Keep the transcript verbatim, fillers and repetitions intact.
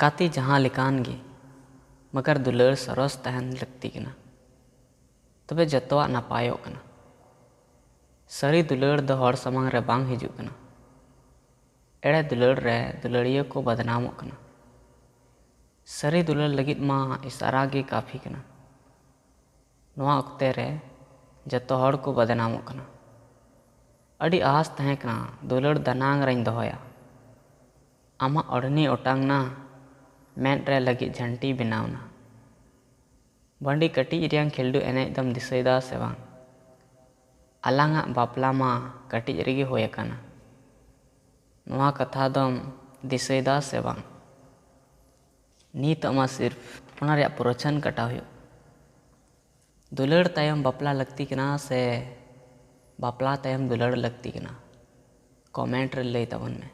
ᱜᱟᱛᱮ ᱡᱟᱦᱟᱸ ᱞᱮᱠᱟᱱ ᱜᱮ, ᱢᱟᱜᱟᱨ ᱫᱩᱞᱟᱹᱲ ᱥᱚᱨᱚᱥ ᱛᱟᱦᱮᱱ ᱞᱟᱹᱠᱛᱤ ᱠᱟᱱᱟ, ᱛᱚᱵᱮ ᱡᱚᱛᱚᱣᱟᱜ ᱱᱟᱯᱟᱭᱚᱜ ᱠᱟᱱᱟ᱾ ᱥᱟᱹᱨᱤ ᱫᱩᱞᱟᱹᱲ ᱫᱚ ᱦᱚᱲ ᱥᱟᱢᱟᱝ ᱨᱮ ᱵᱟᱝ ᱦᱤᱡᱩᱜ ᱠᱟᱱᱟ᱾ ᱮᱲᱮ ᱫᱩᱞᱟᱹᱲ ᱨᱮ ᱫᱩᱞᱟᱹᱲᱤᱭᱟᱹ ᱠᱚ ᱵᱚᱫᱱᱟᱢᱚᱜ ᱠᱟᱱᱟ᱾ ᱥᱟᱹᱨᱤ ᱫᱩᱞᱟᱹᱲ ᱞᱟᱹᱜᱤᱫ ᱢᱟ ᱤᱥᱟᱨᱟ ᱜᱮ ᱠᱟᱯᱷᱤ ᱠᱟᱱᱟ᱾ ᱱᱚᱣᱟ ᱚᱠᱛᱮ ᱨᱮ ᱡᱚᱛᱚ ᱦᱚᱲ ᱠᱚ ᱵᱚᱫᱱᱟᱢᱚᱜ ᱠᱟᱱᱟ᱾ ᱟᱹᱰᱤ ᱟᱸᱥ ᱛᱟᱦᱮᱸ ᱠᱟᱱᱟ ᱫᱩᱞᱟᱹᱲ ᱫᱟᱱᱟᱝ ᱨᱮᱧ ᱫᱚᱦᱚᱭᱟ᱾ ᱟᱢᱟᱜ ᱳᱲᱱᱤ ᱚᱴᱟᱝ ᱱᱟ, ᱢᱮᱫ ᱨᱮ ᱞᱟᱹᱜᱤᱫ ᱡᱷᱟᱹᱱᱴᱤ ᱵᱮᱱᱟᱣ ᱱᱟ᱾ ᱵᱟᱹᱱᱰᱤ ᱠᱟᱹᱴᱤᱡ ᱨᱮᱭᱟᱝ ᱠᱷᱮᱞᱰᱩ ᱮᱱᱮᱡ ᱫᱚᱢ ᱫᱤᱥᱟᱹᱭᱮᱫᱟ ᱥᱮ ᱵᱟᱝ? ᱟᱞᱟᱝᱟᱜ ᱵᱟᱯᱞᱟ ᱢᱟ ᱠᱟᱹᱴᱤᱡ ᱨᱮᱜᱮ ᱦᱩᱭ ᱟᱠᱟᱱᱟ᱾ ᱱᱚᱣᱟ ᱠᱟᱛᱷᱟ ᱫᱚᱢ ᱫᱤᱥᱟᱹᱭᱮᱫᱟ ᱥᱮ ᱵᱟᱝ? ᱱᱤᱛᱚᱜ ᱢᱟ ᱥᱤᱨᱯ ᱚᱱᱟ ᱨᱮᱭᱟᱜ ᱯᱨᱚᱪᱷᱚᱱ ᱠᱟᱴᱟᱣ ᱦᱩᱭᱩᱜ᱾ ᱫᱩᱞᱟᱹᱲ ᱛᱟᱭᱚᱢ ᱵᱟᱯᱞᱟ ᱞᱟᱹᱠᱛᱤ ᱠᱟᱱᱟ ᱥᱮ ᱵᱟᱯᱞᱟ ᱛᱟᱭᱚᱢ ᱫᱩᱞᱟᱹᱲ ᱞᱟᱹᱠᱛᱤ ᱠᱟᱱᱟ? ᱠᱚᱢᱮᱱᱴ ᱨᱮ ᱞᱟᱹᱭ ᱛᱟᱵᱚᱱ ᱢᱮ᱾